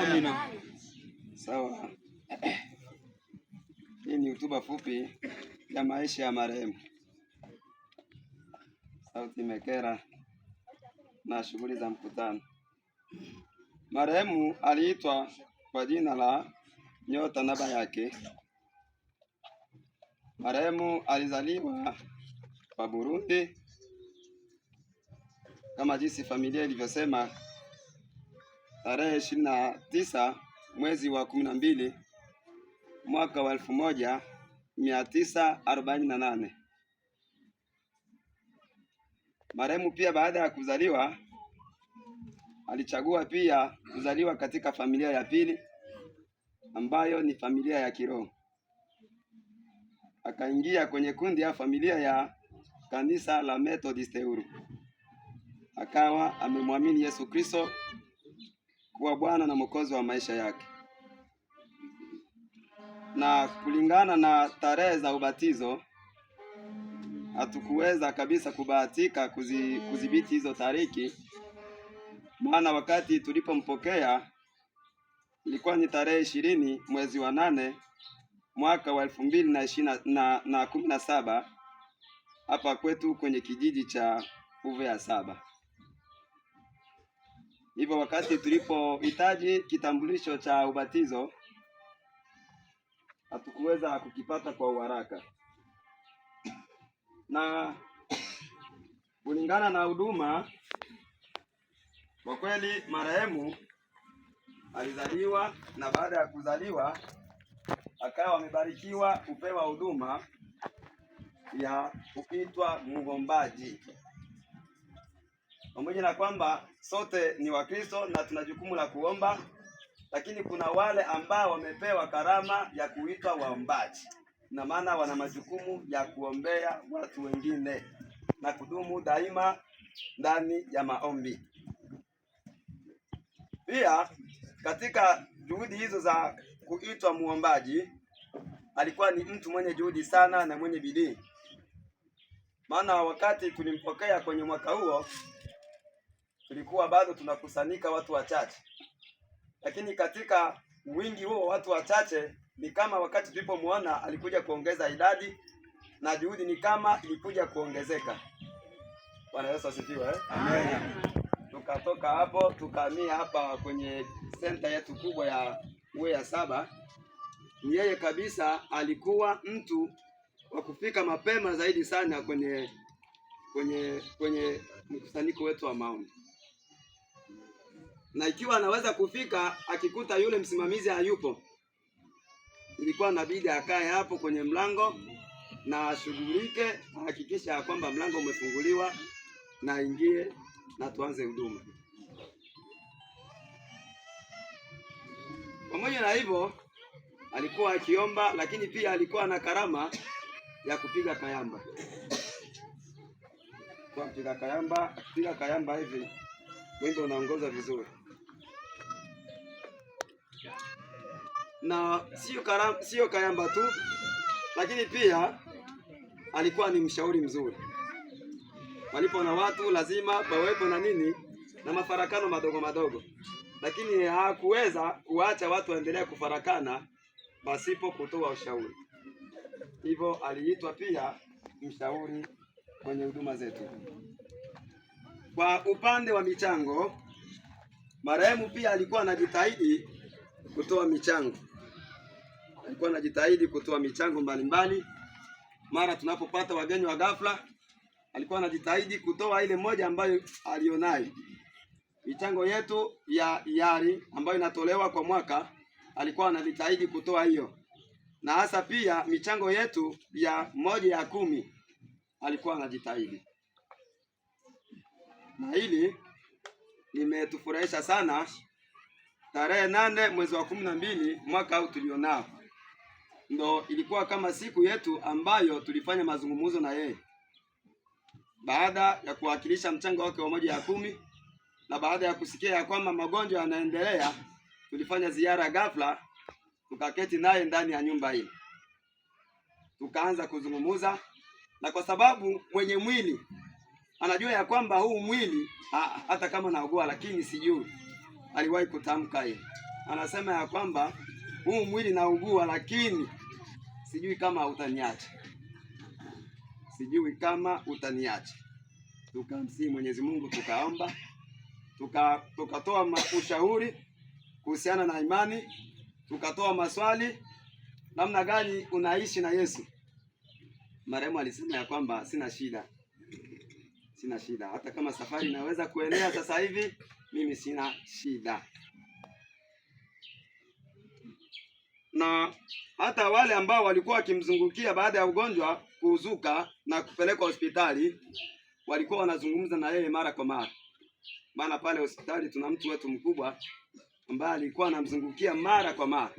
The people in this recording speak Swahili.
Amina. Sawa. Hii ni hotuba fupi ya maisha ya marehemu. Sauti imekera na shughuli za mkutano. Marehemu aliitwa kwa jina la Nyota naba yake. Marehemu alizaliwa kwa Burundi kama jinsi familia ilivyosema tarehe 29 mwezi wa 12 mwaka wa 1948. Marehemu pia baada ya kuzaliwa alichagua pia kuzaliwa katika familia ya pili ambayo ni familia ya kiroho. Akaingia kwenye kundi ya familia ya kanisa la Methodist Euru, akawa amemwamini Yesu Kristo kuwa Bwana na Mwokozi wa maisha yake. Na kulingana na tarehe za ubatizo hatukuweza kabisa kubahatika kudhibiti hizo tariki, maana wakati tulipompokea ilikuwa ni tarehe 20 mwezi wa 8 mwaka wa 2017 hapa kwetu kwenye kijiji cha Uve ya 7. Hivyo wakati tulipohitaji kitambulisho cha ubatizo hatukuweza kukipata kwa uharaka, na kulingana na huduma, kwa kweli marehemu alizaliwa na baada ya kuzaliwa akawa amebarikiwa kupewa huduma ya kuitwa mgombaji. Pamoja na kwamba sote ni Wakristo na tuna jukumu la kuomba, lakini kuna wale ambao wamepewa karama ya kuitwa waombaji, na maana wana majukumu ya kuombea watu wengine na kudumu daima ndani ya maombi. Pia katika juhudi hizo za kuitwa muombaji, alikuwa ni mtu mwenye juhudi sana na mwenye bidii, maana wakati tulimpokea kwenye mwaka huo tulikuwa bado tunakusanyika watu wachache, lakini katika wingi huo watu wachache ni kama wakati tulipomuona alikuja kuongeza idadi na juhudi ni kama ilikuja kuongezeka. Bwana Yesu asifiwe, eh? Amen. Tukatoka hapo tukahamia hapa kwenye senta yetu kubwa ya uwe ya 7. Ni yeye kabisa alikuwa mtu wa kufika mapema zaidi sana kwenye mkusanyiko wetu wa maombi, na ikiwa anaweza kufika akikuta yule msimamizi hayupo, ilikuwa inabidi akae hapo kwenye mlango na ashughulike, ahakikisha ya kwamba mlango umefunguliwa na aingie na tuanze huduma. Pamoja na hivyo alikuwa akiomba, lakini pia alikuwa na karama ya kupiga kayamba. Kwa mpiga kayamba, akipiga kayamba hivi wimbo unaongoza vizuri. Na sio kayamba tu, lakini pia alikuwa ni mshauri mzuri. Walipo na watu lazima pawepo na nini na mafarakano madogo madogo, lakini hakuweza kuacha watu waendelee kufarakana pasipo kutoa ushauri. Hivyo aliitwa pia mshauri kwenye huduma zetu. Kwa upande wa michango, marehemu pia alikuwa anajitahidi kutoa michango, alikuwa anajitahidi kutoa michango mbalimbali. Mara tunapopata wageni wa ghafla, alikuwa anajitahidi kutoa ile moja ambayo alionayo. Michango yetu ya hiari ambayo inatolewa kwa mwaka, alikuwa anajitahidi kutoa hiyo, na hasa pia michango yetu ya 1 ya 10 alikuwa anajitahidi, na hili limetufurahisha sana. Tarehe 8 mwezi wa 12 mwaka huu tulionao, ndo ilikuwa kama siku yetu ambayo tulifanya mazungumzo na yeye baada ya kuwakilisha mchango wake wa 1 ya 10 na baada ya kusikia ya kwamba magonjwa yanaendelea, tulifanya ziara ghafla, tukaketi naye ndani ya nyumba hii, tukaanza kuzungumuza, na kwa sababu mwenye mwili anajua ya kwamba huu mwili hata kama naugua lakini sijui, aliwahi kutamka yeye, Anasema ya kwamba huu mwili naugua, lakini sijui kama utaniacha, sijui kama utaniacha. Tukamsihi Mwenyezi Mungu, tukaomba, tukatoa ushauri kuhusiana na imani, tukatoa maswali namna gani unaishi na Yesu. Marehemu alisema ya kwamba sina shida, sina shida, hata kama safari inaweza kuenea sasa hivi, mimi sina shida. Na hata wale ambao walikuwa wakimzungukia baada ya ugonjwa kuzuka na kupelekwa hospitali, walikuwa wanazungumza na yeye mara kwa mara, maana pale hospitali tuna mtu wetu mkubwa ambaye alikuwa anamzungukia mara kwa mara.